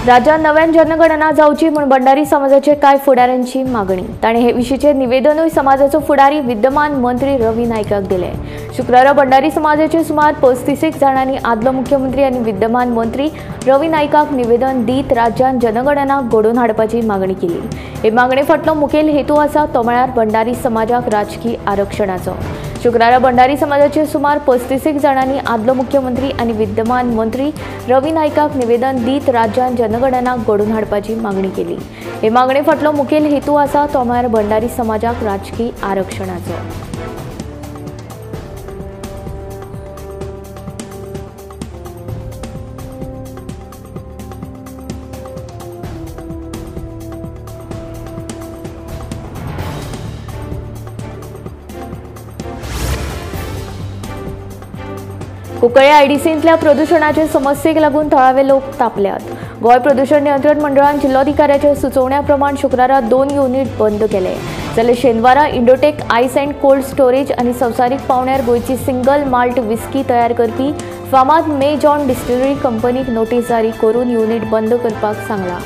राज्यात नव्यान जनगणना जावची म्हूण भंडारी समाजाचे कांय फुडाऱ्यांची मागणी. ताणें हे विशींचें निवेदनूय समाजाचो फुडारी विद्यमान मंत्री रवी नायकाक दिलें. शुक्रारा भंडारी समाजाचे सुमार 35 जाणांनी आदलो मुख्यमंत्री आनी विद्यमान मंत्री रवी नायकाक निवेदन दीत राज्यान जनगणना घडोवन हाडपाची मागणी केली. हे मागणे फाटलो मुखेल हेतू आसा तो म्हळ्यार भंडारी समाजाक राजकी आरक्षणाचो. शुक्रारा भंडारी समाजाचे सुमार 35 जाणांनी आदलो मुख्यमंत्री आनी विद्यमान मंत्री रवी नायकाक निवेदन दीत राज्यान जनगणना घडोवन हाडपाची मागणी केली. हे मागणे फाटलो मुखेल हेतू आसा तो म्हळ्यार भंडारी समाजाक राजकी आरक्षणाचो. कुंकळे आयडीसींतल्या प्रदुशणाचे समस्येक लागून थळावे लोक तापल्यात. गोंय प्रदूषण नियंत्रण मंडळान जिल्लोधिकाऱ्याच्या सुचोवण्या प्रमाण शुक्रारा 2 युनिट बंद केले. जाल्यार शेनवारा Indotech ice and cold storage आनी संवसारीक पावंड्यार गोंयची सिंगल माल्ट विस्की तयार करपी फामाद मे जॉन डिस्टिलरी कंपनीक नोटीस जारी करून युनिट बंद करपाक सांगलां.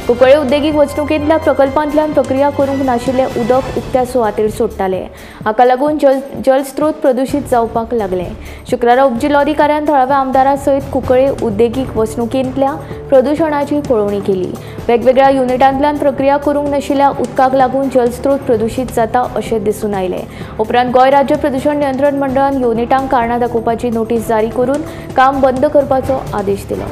कुंकळे उद्देगीक वसणुकेंतल्या प्रकल्पांतल्यान प्रक्रिया करूंक नाशिल्लें उदक उक्त्या सुवातेर सोडटाले. हाका लागून जलस्रोत प्रदुशीत जावपाक लागले. शुक्रारा उपजिल्लोधिकाऱ्यान थळाव्या आमदारा सयत कुंकळे उद्देगीक वसणुकेंतल्या प्रदुशणाची पळोवणी केली. वेगवेगळ्या युनिटांतल्यान प्रक्रिया करूंक नाशिल्ल्या उदकाक लागून जलस्रोत प्रदुशीत जाता अशें दिसून आयलें. उपरांत गोंय राज्य प्रदूषण नियंत्रण मंडळान युनिटांक कारणां दाखोवपाची नोटीस जारी करून काम बंद करपाचो आदेश दिलो.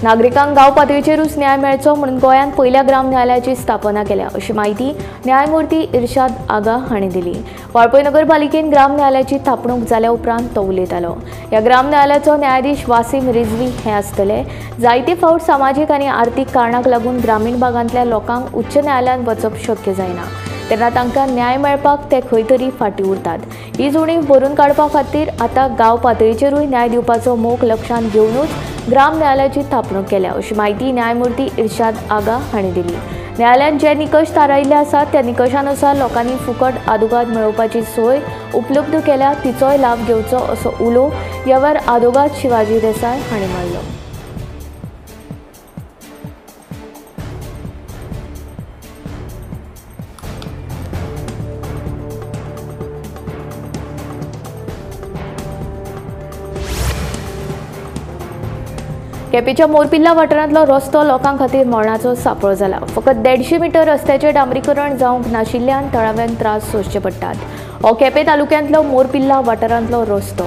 नागरिकांक गांव पातळीचेरूच न्याय मेळचो म्हणून गोंयांत पयल्या ग्राम न्यायालयाची स्थापना केल्या अशी म्हायती न्यायमूर्ती इर्शाद आगा हांणी दिली. वाळपय नगरपालिकेन ग्राम न्यायालयाची थापणूक जाल्या उपरांत तो उलयतालो. ह्या ग्राम न्यायालयाचो न्यायाधीश वासीम रिजवी हे आसतले. जायते फावट सामाजीक आनी आर्थीक कारणांक लागून ग्रामीण भागांतल्या लोकांक उच्च न्यायालयांत वचप शक्य जायना, तेन्ना तांकां न्याय मेळपाक ते खंय तरी फाटीं उरतात. ही उणीव भरून काडपा खातीर आतां गांव पातळीचेरूय न्याय दिवपाचो मोख लक्षांत घेवनूच ग्राम न्यायालयाची थापणूक केल्या अशी म्हायती न्यायमूर्ती इर्शाद आगा हांणी दिली. न्यायालयान जे निकश थारायिल्ले आसात त्या निकशानुसार लोकांनी फुकट आदोगाद मेळोवपाची सोय उपलब्ध केल्या तिचोय लाभ घेवचो असो उलो ह्या वेळार आदोगाद शिवाजी देसाय हांणी मारलो. केपेंच्या मोरपिल्ला वाठारांतलो रस्तो लोकां खातीर मरणाचो सापळो जाला. फकत 150 मिटर रस्त्याचें डांबरीकरण जावंक नाशिल्ल्यान थळाव्यांक त्रास सोंसचे पडटात. हो केपें तालुक्यांतलो मोरपिल्ला वाठारांतलो रस्तो.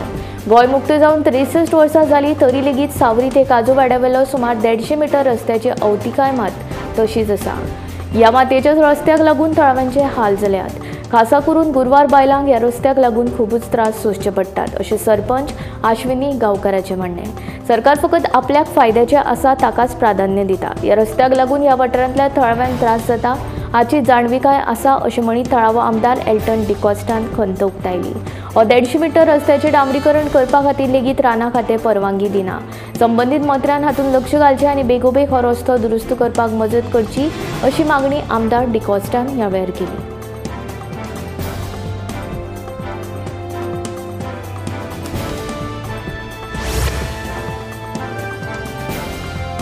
गोंय मुक्त जावन 63 वर्सां जालीं तरी लेगीत सावरी ते काजूवाड्यावेलो सुमार 150 मिटर रस्त्याची अवतिकाय मात तशीच आसा. ह्या मातयेच्याच रस्त्याक लागून थळाव्यांचे हाल जाल्यात. खासा करून गुरवार बायलांक ह्या रस्त्याक लागून खुबूच त्रास सोंसचे पडटात अशें सरपंच आश्विनी गांवकाराचें म्हणणें. सरकार फकत आपल्याक फायद्याचें आसा ताकाच प्राधान्य दिता. ह्या रस्त्याक लागून ह्या वाठारांतल्या थळाव्यांक त्रास जाता हाची जाणविकाय आसा अशें म्हणीत थळावो आमदार एल्टन डिकॉस्टान खंत उक्तायली. हो 150 मिटर रस्त्याचें डांबरीकरण करपा खातीर लेगीत रानां खातें परवानगी दिना. संबंदीत मंत्र्यान हातूंत लक्ष घालचें आनी बेगोबेग हो रस्तो दुरुस्त करपाक मजत करची अशी मागणी आमदार डिकॉस्टान ह्या वेळार केली.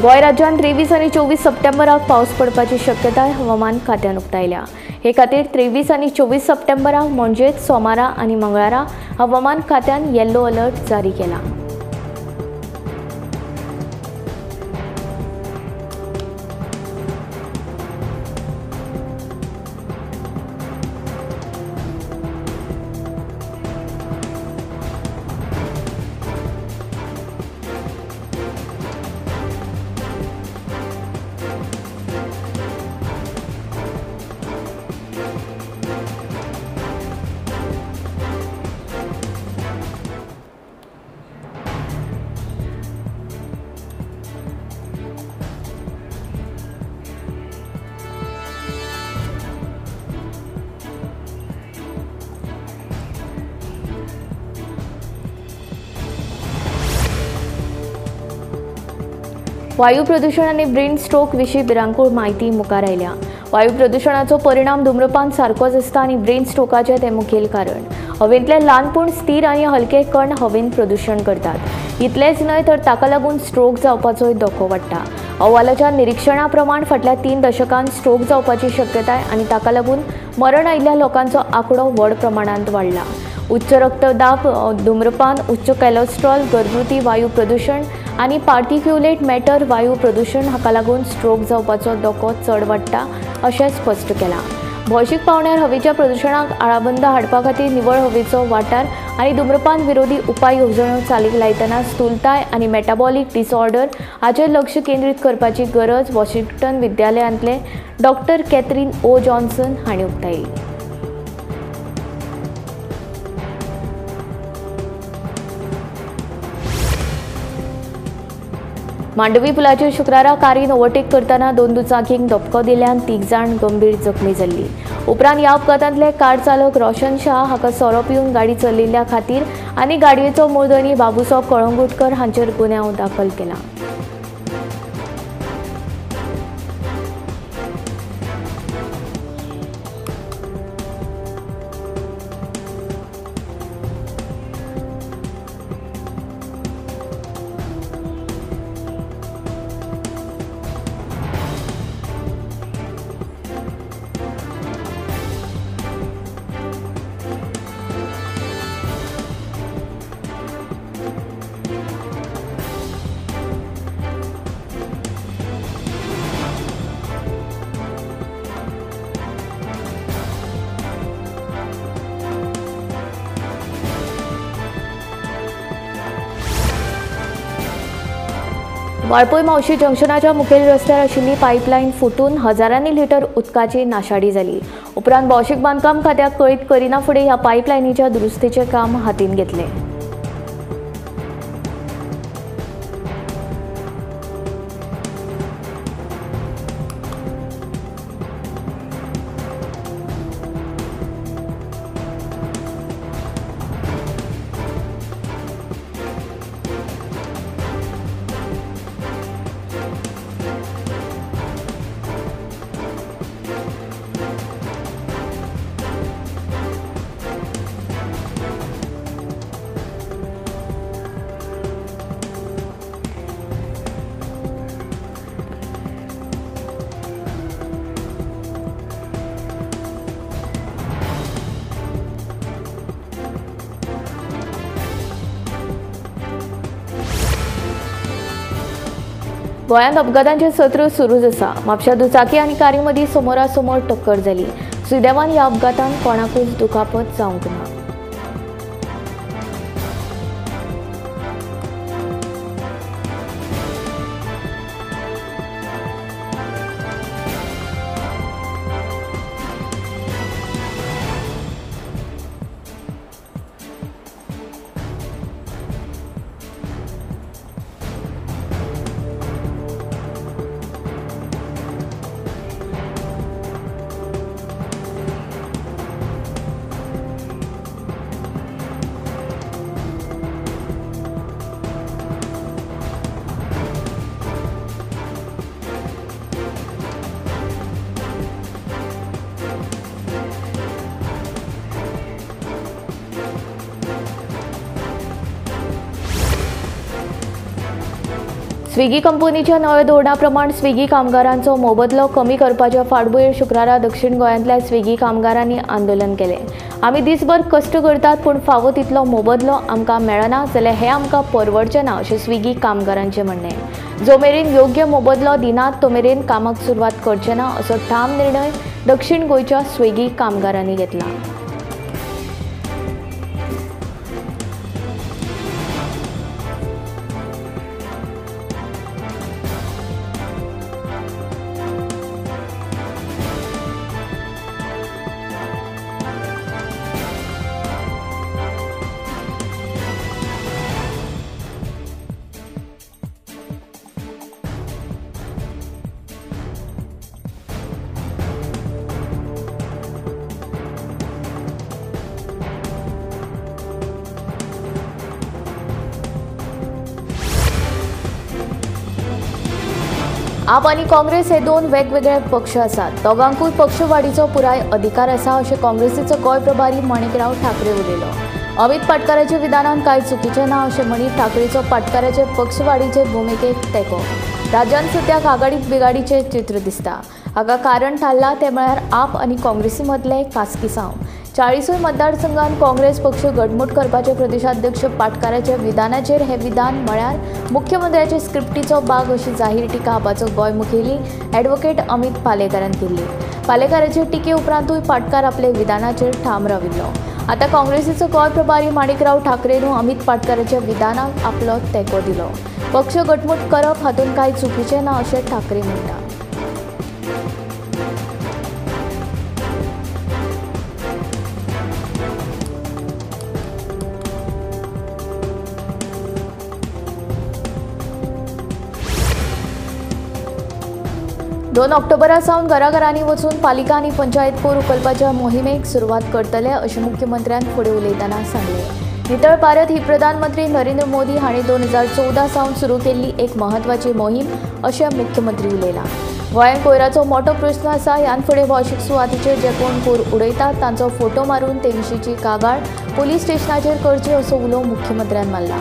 गोंय राज्यांत 23 आनी 24 सप्टेंबराक पावस पडपाची शक्यताय हवामान खात्यान उक्तायल्या. हे खातीर 23 आनी 24 सप्टेंबराक म्हणजेच सोमारा आनी मंगळारा हवामान खात्यान येल्लो अलर्ट जारी केला. वायू प्रदूषण आनी ब्रेन स्ट्रोक विशीं भिरांकूळ म्हायती मुखार आयल्या. वायू प्रदुशणाचो परिणाम धूम्रपान सारकोच आसता आनी ब्रेन स्ट्रोकाचें तें मुखेल कारण। हवेंतले ल्हान पूण स्थीर आनी हलके कण हवेंत प्रदुशण करतात। इतलेंच न्हय तर ताका लागून स्ट्रोक जावपाचोय धोको वाडटा। अहवालाच्या निरीक्षणा प्रमाण फाटल्या 3 दशकांत स्ट्रोक जावपाची शक्यताय आनी ताका लागून मरण आयिल्ल्या लोकांचो आंकडो व्हड प्रमाणांत वाडला। उच्च रक्तदाब, धूम्रपान, उच्च कॅलेस्ट्रॉल, घरगुती वायू प्रदुशण आनी पार्टिक्युलेट मॅटर वायू प्रदुशण हाका लागून स्ट्रोक जावपाचो धोको चड वाडटा अशें स्पश्ट केलां। भौशीक पावंड्यार हवेच्या प्रदुशणाक आळाबंद हाडपा खातीर निवळ हवेचो वाठार आनी धूम्रपान विरोधी उपाय येवजण्यो चालीक लायतना स्थूलताय आनी मेटाबॉलिक डिसऑर्डर हाचेर लक्ष केंद्रीत करपाची गरज वॉशिंग्टन विद्यालयांतले डॉक्टर कॅथरीन ओ जॉन्सन हांणी उक्तायली। मांडवी पुलाचेर शुक्रारा कारीन ओव्हरटेक करतना 2 दुचाकींक धपको दिल्यान 3 जाण गंभीर जखमी जाल्ली। उपरांत ह्या अपघातांतले कार चालक रोशन शाह हाका सोरो पिवन गाडी चलयिल्ल्या खातीर आनी गाडयेचो मूळधनी बाबूसो कळंगुटकर हांचेर गुन्यांव दाखल केला। वाळपय म्हावशी जंक्शनाच्या मुखेल रस्त्यार आशिल्ली पायपलायन फुटून हजारांनी लिटर उदकाची नाशाडी जाली। उपरांत भौशीक बांदकाम खात्याक कळीत करिना फुडें ह्या पायपलायनीच्या दुरुस्तीचें काम हातीन घेतलें। गोंयांत अपघातांचें सत्र सुरूच आसा। म्हापश्या दुचाकी आनी कारी मदीं समोरासमोर टक्कर जाली। सुदैवान ह्या अपघातांत कोणाकूच दुखापत जावंक ना। स्विगी कंपनीच्या नव्या धोरणा प्रमाण स्विगी कामगारांचो मोबदलो कमी करपाच्या फाटभुंयेर शुक्रारा दक्षिण गोंयांतल्या स्विगी कामगारांनी आंदोलन केलें। आमी दिसभर कश्ट करतात पूण फावो तितलो मोबदलो आमकां मेळना जाल्यार हें आमकां परवडचें ना अशें स्विगी कामगारांचें म्हणणें। जो मेरेन योग्य मोबदलो दिनात तो मेरेन कामाक सुरवात करचे ना असो ठाम निर्णय दक्षिण गोंयच्या स्विगी कामगारांनी घेतला। आप आनी काँग्रेस हे दोन वेगवेगळे पक्ष आसात. दोगांकूय पक्षवाढीचो पुराय अधिकार आसा अशें काँग्रेसीचो गोंय प्रभारी माणिकराव ठाकरे उलयलो. अमित पाटकाराच्या विधानान कांय चुकीचें ना अशें म्हणीत ठाकरेचो पाटकाराचे पक्षवाढीचे भुमिकेक तेंको. राज्यांत सद्याक आघाडीत बिघाडीचें चित्र दिसता. हाका कारण थारलां तें म्हळ्यार आप आनी काँग्रेसी मदलें कासकिसांव. 40 मतदारसंघात काँग्रेस पक्ष घटमूट करपाचे प्रदेशाध्यक्ष पाटकाराच्या विधानाचेर हे विधान म्हळ्यार मुख्यमंत्र्याचे स्क्रिप्टीचो भाग अशी जाहीर टिका आपाचो गोंय मुखेली ॲडव्होकेट अमित पालेकारान केल्ली. पालेकाराचे टिके उपरांतूय पाटकार आपले विधानाचेर ठाम राविल्लो. आतां काँग्रेसीचो गोंय प्रभारी माणिकराव ठाकरेनू अमित पाटकाराच्या विधानाक आपलो तेंको दिलो. पक्ष घटमूट करप हातूंत कांय चुकीचें ना अशें ठाकरे म्हणटा. दोन ऑक्टोबरा सावन घराघरांनी वचून पालिका आनी पंचायत कोर उखलपाच्या मोहिमेक सुरवात करतले अशें मुख्यमंत्र्यान फुडें उलयतना सांगलें. नितळ भारत ही प्रधानमंत्री नरेंद्र मोदी हांणी 2014 सावन सुरू केल्ली एक म्हत्वाची मोहीम अशें मुख्यमंत्री उलयला. गोंयांत कोयराचो मोठो प्रस्न आसा. ह्यान फुडें भौशीक सुवातीचेर जे कोण कोर उडयतात तांचो फोटो मारून ते विशींची कागाळ पुलीस स्टेशनाचेर करची असो उलो मुख्यमंत्र्यान मारला.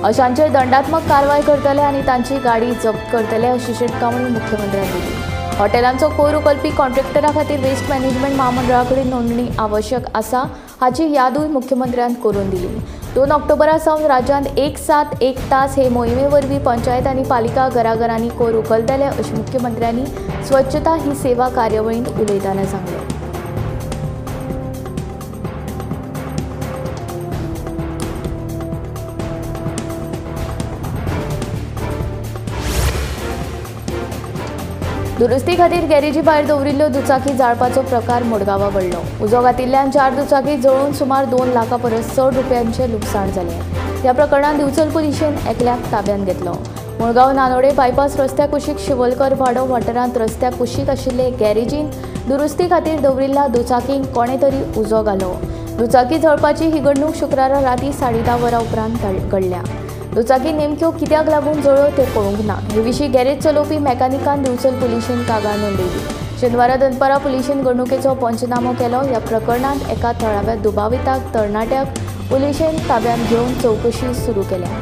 अशांचेर दंडात्मक कारवाय करतले आनी तांची गाडी जप्त करतले अशी शिटकावणी मुख्यमंत्र्यान दिली. हॉटेलांचो कोयर उखलपी कॉन्ट्रॅक्टरा खातीर वेस्ट मॅनेजमेंट म्हामंडळा कडेन नोंदणी आवश्यक आसा हाची यादूय मुख्यमंत्र्यान करून दिली. 2 ऑक्टोबरा सावन राज्यांत 1 सात 1 तास हे मोहिमे वरवीं पंचायत आनी पालिका घराघरांनी कोयर उखलतले अशें मुख्यमंत्र्यांनी स्वच्छता ही सेवा कार्यावळींत उलयतना सांगलें. दुरुस्ती खातीर गॅरेजी भायर दवरिल्ल्यो दुचाकी जाळपाचो प्रकार मुडगांवां घडलो. उजो घातिल्ल्यान 4 दुचाकी जळून सुमार 2 लाखां परस चड रुपयांचें लुकसाण जालें. ह्या प्रकरणांत दिवचल पुलिशेन एकल्याक ताब्यांत घेतलो. मुळगांव नानोडे बायपास रस्त्या कुशीक शिवलकर वाडो वाठारांत रस्त्या कुशीक आशिल्ले गॅरेजींत दुरुस्ती खातीर दवरिल्ल्या दुचाकींक कोणें तरी उजो घालो. दुचाकी जळपाची ही घडणूक शुक्रारा राती 10:30 वरां उपरांत घडल्या. दुचाकी नेमक्यो कित्याक लागून जळ्यो तें कळूंक ना. हे विशीं गॅरेज चलोवपी मेकॅनिकान दिवचल पुलिशेन कागाळ नोंदयली. शेनवारा दनपारां पुलिशेन घडणुकेचो पंचनामो केलो. ह्या प्रकरणांत एका थळाव्या दुबाविताक तरणाट्याक पुलिशेन ताब्यांत घेवन चवकशी सुरू केल्या.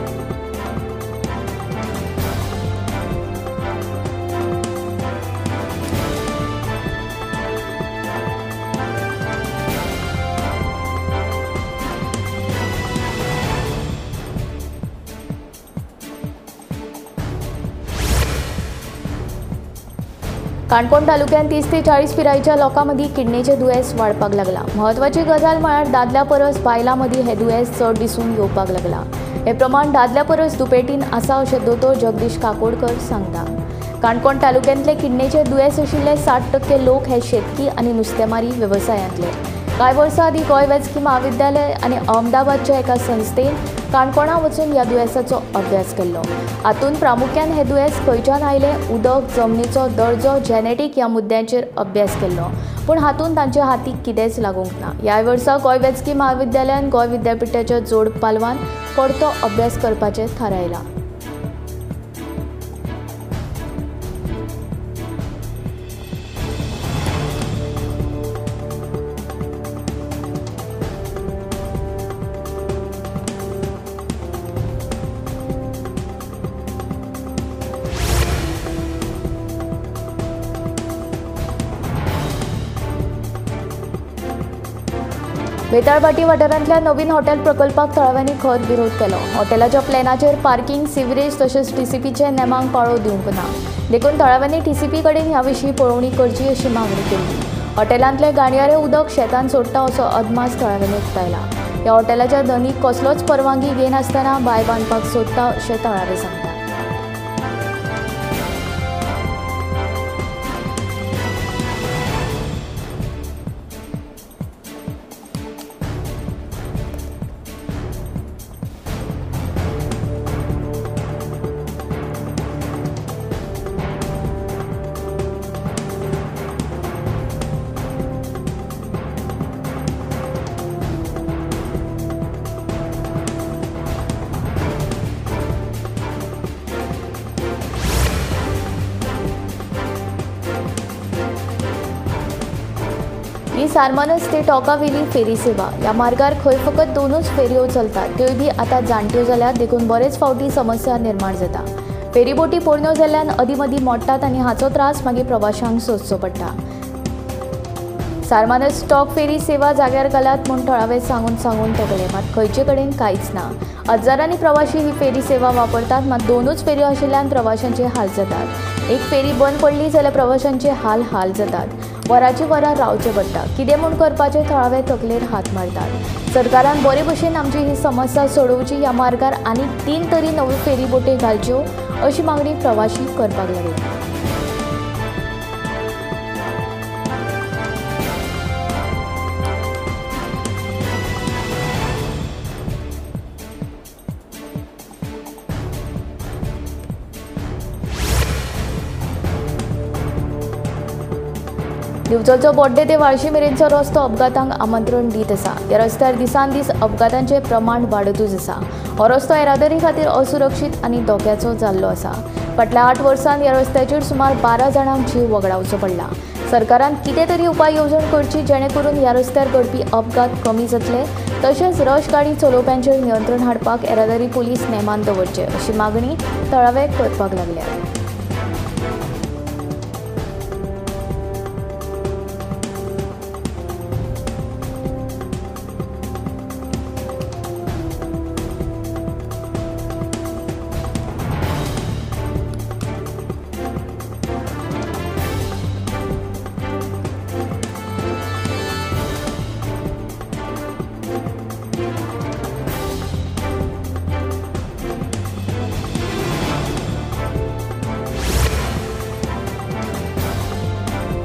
काणकोण तालुक्यांत 30 ते 40 पिरायेच्या लोकां मदीं किडनेचें दुयेंस वाडपाक लागलां. म्हत्वाची गजाल म्हळ्यार दादल्या परस बायलां मदीं हें दुयेंस चड दिसून येवपाक लागलां. हे प्रमाण दादल्या परस दुपेटीन आसा अशें दोतोर जगदीश काकोडकर सांगता. काणकोण तालुक्यांतले किडनेचें दुयेंस आशिल्ले 60% लोक हे शेतकी आनी नुस्तेमारी वेवसायांतले. कांय वर्सां आदीं गोंय वैजकी म्हाविद्यालय आनी अहमदाबादच्या एका संस्थेन काणकोणा वचून ह्या दुयेंसाचो अभ्यास केल्लो. हातूंत प्रामुख्यान हें दुयेंस खंयच्यान आयलें, उदक, जमनीचो दर्जो, जेनेटीक ह्या मुद्द्यांचेर अभ्यास केल्लो. पूण हातूंत तांच्या हातीक कितेंच लागूंक ना. ह्या वर्सा गोंय वैजकी म्हाविद्यालयान गोंय विद्यापिठाच्या जोड पालवान परतो अभ्यास करपाचें थारायलां. बेताळभाटी वाठारांतल्या नवीन हॉटेल प्रकल्पाक थळाव्यांनी खर विरोध केलो. हॉटेलाच्या प्लॅनाचेर पार्किंग, सिवरेज तशेंच टीसीपीच्या नेमांक पाळो दिवंक ना. देखून थळाव्यांनी टीसीपी कडेन ह्या विशीं पळोवणी करची अशी मागणी केली. हॉटेलांतले घाणयारे उदक शेतांत सोडटा असो अदमास थळाव्यांनी उक्तायला. ह्या हॉटेलाच्या धनीक कसलोच परवानगी घेनासतना बांय बांदपाक सोदता अशें थळावे सांगतात. सारमानस ते टोकावेली फेरी सेवा. ह्या मार्गार खंय फकत 2 फेरयो चलतात, त्योय बी आतां जाणट्यो जाल्यात, देखून बरेच फावटी समस्या निर्माण जाता. फेरीबोटी पोरण्यो जाल्ल्यान अदीं मदीं मोडटात आनी हाचो त्रास मागीर प्रवाशांक सोंसचो पडटा. सारमानस टॉक फेरी सेवा जाग्यार घालात म्हूण थळावे सांगून सांगून थकले, मात खंयचे कडेन कांयच ना. हजारांनी प्रवाशी ही फेरी सेवा वापरतात, मात 2 फेरयो आशिल्ल्यान प्रवाशांचे हाल जातात. एक फेरी बंद पडली जाल्यार प्रवाशांचे हाल हाल जातात. वराची वरां रावचें पडटा. कितें म्हूण करपाचें थळावे तकलेर हात मारतात. सरकारान बरे भशेन आमची ही समस्या सोडोवची. ह्या मार्गार आनीक 3 तरी नव्यो फेरीबोटी घालच्यो अशी मागणी प्रवाशी करपाक लागली. दिवचलचो बोड्डे ते वाळशी मेरेनचो रस्तो अपघातांक आमंत्रण दीत आसा. ह्या रस्त्यार दिसान दीस अपघातांचें प्रमाण वाडतूच आसा. हो रस्तो येरादारी खातीर असुरक्षीत आनी धोक्याचो जाल्लो आसा. फाटल्या 8 वर्सांत ह्या रस्त्याचेर सुमार 12 जाणांक जीव वगडावचो पडला. सरकारान कितें तरी उपाय येवजण करची जेणे करून ह्या रस्त्यार घडपी अपघात कमी जातले. तशेंच रश गाडी चलोवप्यांचेर नियंत्रण हाडपाक येरादारी पुलीस नेमान दवरचे अशी मागणी थळावे करपाक लागल्या.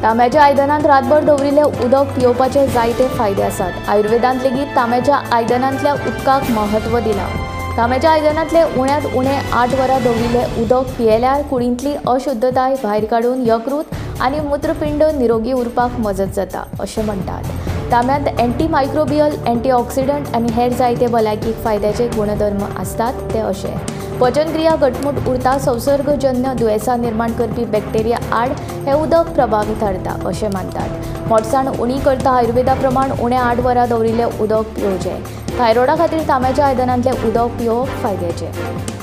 तांब्याच्या आयदनांत रातभर दवरिल्लें उदक पियोवपाचे जायते फायदे आसात. आयुर्वेदांत लेगीत तांब्याच्या आयदनांतल्या उदकाक म्हत्व दिलां. तांब्याच्या आयदनांतले उण्यांत उणें 8 वरां दवरिल्लें उदक पियेल्यार कुडींतली अशुद्धताय भायर काडून यकृत आनी मूत्रपिंड निरोगी उरपाक मजत जाता अशें म्हणटात. तांब्यांत अँटीमायक्रोबियल, अँटीऑक्सिडंट आनी हेर जायते भलायकीक फायद्याचे गुणधर्म आसतात ते अशे: पचनक्रिया घटमूट उरता, संसर्गजन्य दुयेंसां निर्माण करपी बॅक्टेरिया आड हें उदक प्रभावी थारता अशें मानतात. मोटसाण उणी करता. आयुर्वेदा प्रमाण उणें 8 वरां दवरिल्लें उदक पिवचें. थायरॉयडा खातीर तांब्याच्या आयदनांतलें उदक पिवप फायद्याचें.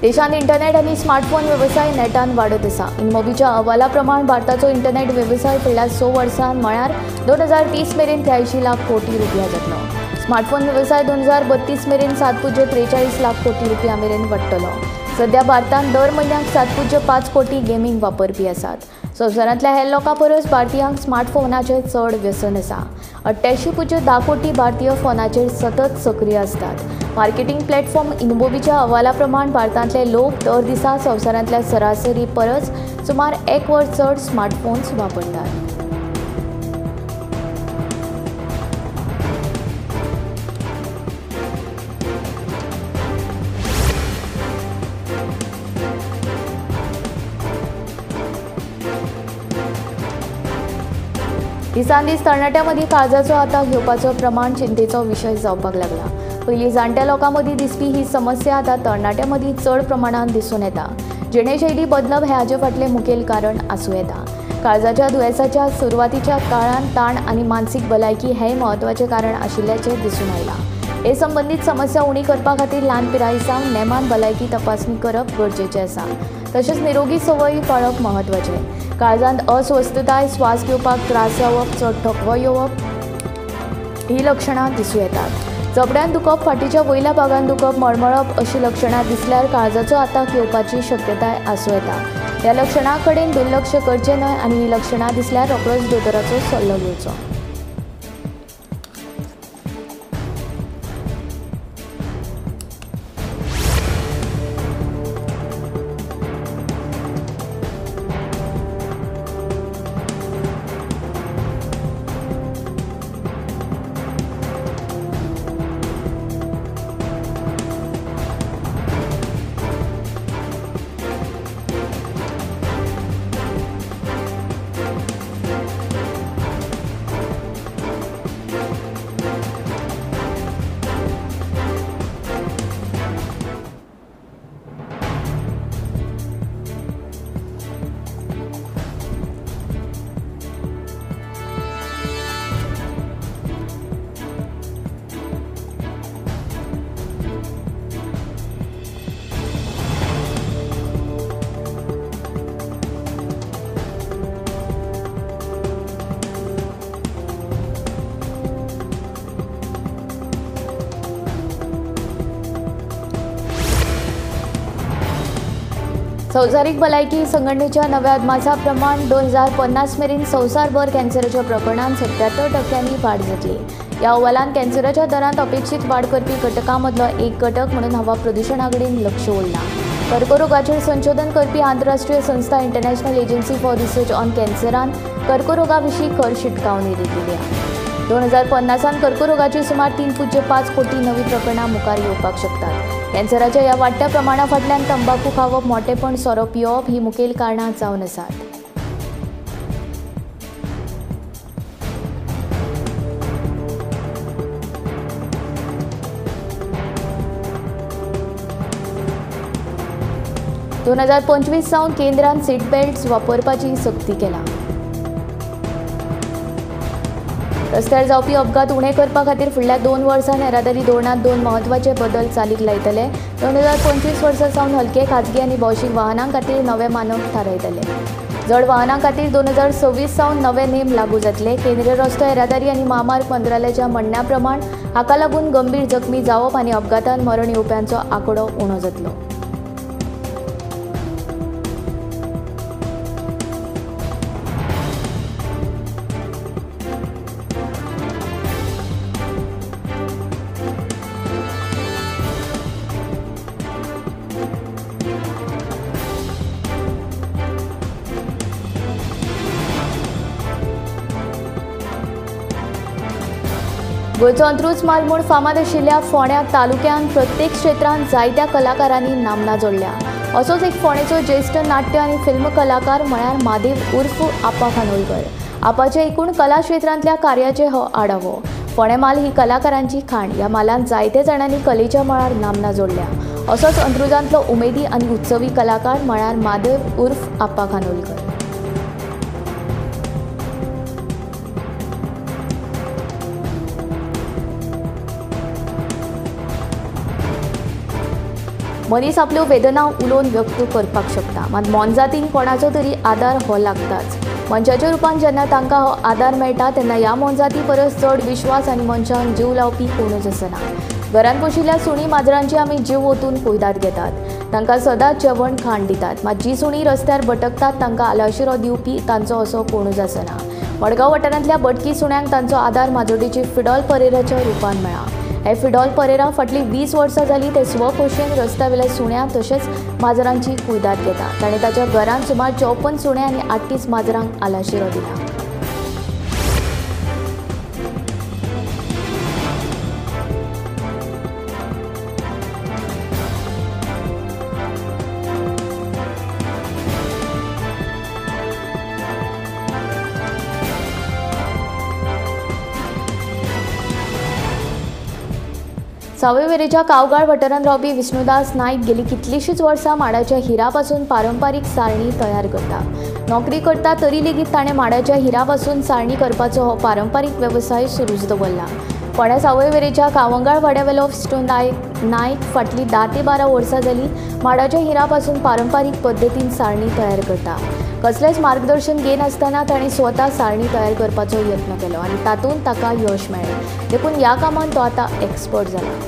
देशांत इंटरनेट आनी स्मार्टफोन वेवसाय नेटान वाडत आसा. इनमोबीच्या अहवाला प्रमाण भारताचो इंटरनेट वेवसाय फुडल्या 6 वर्सांत म्हळ्यार 2030 मेरेन 83 लाख कोटी रुपया जातलो. स्मार्टफोन वेवसाय 2032 मेरेन 7.43 लाख कोटी रुपया मेरेन वाडटलो. सध्या भारतांत दर म्हयन्याक 7.5 कोटी गेमींग वापरपी आसात. संवसारांतल्या हेर लोकां परस भारतीयांक स्मार्टफोनाचें चड व्यसन आसा. 88.10 कोटी भारतीय फोनाचेर सतत सक्रीय आसतात. मार्केटिंग प्लॅटफॉर्म इनमोबीच्या अहवाला प्रमाण भारतांतले लोक दर दिसा संवसारांतल्या सरासरी परस सुमार 1 वर चड स्मार्टफोन्स वापरतात. दिसान दीस तरणाट्यां मदीं काळजाचो आताक घेवपाचो प्रमाण चिंतेचो विशय जावपाक लागला. पयलीं जाणट्या लोकां मदीं दिसपी ही समस्या आतां तरणाट्यां मदीं चड प्रमाणांत दिसून येता. जिणेशैली बदलप हें हाचे फाटलें मुखेल कारण आसूं येता. काळजाच्या दुयेंसाच्या सुरवातीच्या काळांत ताण आनी मानसीक भलायकी हेंय म्हत्वाचें कारण आशिल्ल्याचें दिसून आयलां. हे संबंदीत समस्या उणी करपा खातीर ल्हान पिराये सावन नेमान भलायकी तपासणी करप गरजेचें आसा. तशेंच निरोगी संवयी पाळप म्हत्वाचें. काळजांत अस्वस्थताय, श्वास घेवपाक त्रास जावप, चड थकवो येवप ही लक्षणां दिसूं येतात. जबड्यान दुखप, फाटीच्या वयल्या भागान दुखप, मळमळप अशी लक्षणां दिसल्यार काळजाचो आताक येवपाची शक्यताय आसूं येता. ह्या लक्षणां कडेन दुर्लक्ष करचें न्हय आनी ही लक्षणां दिसल्यार रोखडोच दोतोराचो सल्लो घेवचो. संवसारीक भलायकी संघटनेच्या नव्या अदमासा प्रमाण 2050 मेरेन संवसारभर कॅन्सराच्या प्रकरणांत 77% वाड जातली. ह्या अहवालांत कॅन्सराच्या दरांत अपेक्षीत वाड करपी घटकां मदलो एक घटक म्हणून हवा प्रदुशणा कडेन लक्ष ओडलां. कर्करोगाचेर संशोधन करपी आंतरराष्ट्रीय संस्था international agency for research on कॅन्सरान कर्करोगा विशीं खर शिटकावणी दिल्या. 2050 कर्करोगाची सुमार 3.5 कोटी नवी प्रकरणां मुखार येवपाक शकतात. कॅन्सराच्या ह्या वाडट्या प्रमाणा फाटल्यान तंबाखू खावप, मोटेपण, सोरो पिवप ही मुखेल कारणां जावन आसात. 2025 सावन केंद्रान सीट बेल्ट्स वापरपाची सक्ती केला. रस्त्यार जावपी अपघात उणे करपा खातीर फुडल्या 2 वर्सां येरादारी धोरणांत 2 म्हत्वाचे बदल चालीक लायतले. 2025 वर्सा सावन हलके, खाजगी आनी भौशीक वाहनां खातीर नवे मानक थारायतले. जड वाहनां खातीर 2026 सावन नवे नेम लागू जातले. केंद्रीय रस्तो येरादारी आनी म्हामार्ग मंत्रालयाच्या म्हणण्या प्रमाण हाका लागून गंभीर जखमी जावप आनी अपघातान मरण येवप्यांचो आंकडो उणो जातलो. गोंयचो अंत्रूज माल म्हूण फामाद आशिल्ल्या फोंड्या तालुक्यांत प्रत्येक क्षेत्रांत जायत्या कलाकारांनी नामना जोडल्या. असोच एक फोंडेचो ज्येश्ठ नाट्य आनी फिल्म कलाकार म्हळ्यार म्हादेव उर्फ आपा खानोलकर. आपाच्या एकूण कला क्षेत्रांतल्या कार्याचे हो आढावो. फोंडें माल ही कलाकारांची खाण. ह्या मालांत जायते जाणांनी कलेच्या मळार नामना जोडल्या. असोच अंत्रुजांतलो उमेदी आनी उत्सवी कलाकार म्हळ्यार म्हादेव उर्फ आपा खानोलकर. मनीस आपल्यो वेदना उलोवन व्यक्त करपाक शकता, मात मोनजातींक कोणाचो तरी आदार हो लागताच. मनशाच्या रुपान जेन्ना तांकां हो आदार मेळटा तेन्ना ह्या मोनजाती परस चड विश्वास आनी मनशांक जीव लावपी कोणूच आसना. घरांत पोशिल्ल्या सुणी माजरांची आमी जीव ओतून कुयदाद घेतात, तांकां सदांच जेवण खाण दितात. मात जी सुणी रस्त्यार भटकतात तांकां आलाशिरो दिवपी तांचो असो कोणूच आसना. मडगांव वाठारांतल्या भटकी सुण्यांक तांचो आदार माजोड्डेची फिडॉल परेराच्या रुपान मेळ्ळा. हे फिडॉल परेरा फाटलीं 20 वर्सां जालीं ते स्वखोशयेन रस्त्यावेल्या सुण्या तशेंच माजरांची कुयदाद घेता. ताणें ताच्या घरांत सुमार 54 सुणे आनी 38 माजरांक आलाशिरो दिला. सावयवेरेच्या कावगाळ वाठारांत रावपी विष्णुदास नायक गेली कितलीशींच वर्सां माडाच्या हिरापासून पारंपारीक सारणी तयार करता. नोकरी करता तरी लेगीत ताणें माडाच्या हिरापासून सारणी करपाचो हो पारंपारीक वेवसाय सुरूच दवरला. फोंड्या सावयवेरेच्या कावंगाळ वाड्यावेलो विष्णू नायक फाटलीं 10 ते 12 वर्सां जालीं माडाच्या हिरापासून पारंपारीक पद्दतीन सारणी तयार करता. कसलेंच मार्गदर्शन घेनासतना ताणें स्वता सारणी तयार करपाचो यत्न केलो आनी तातूंत ताका यश मेळ्ळें. देखून ह्या कामांत तो आतां एक्सपर्ट जाला.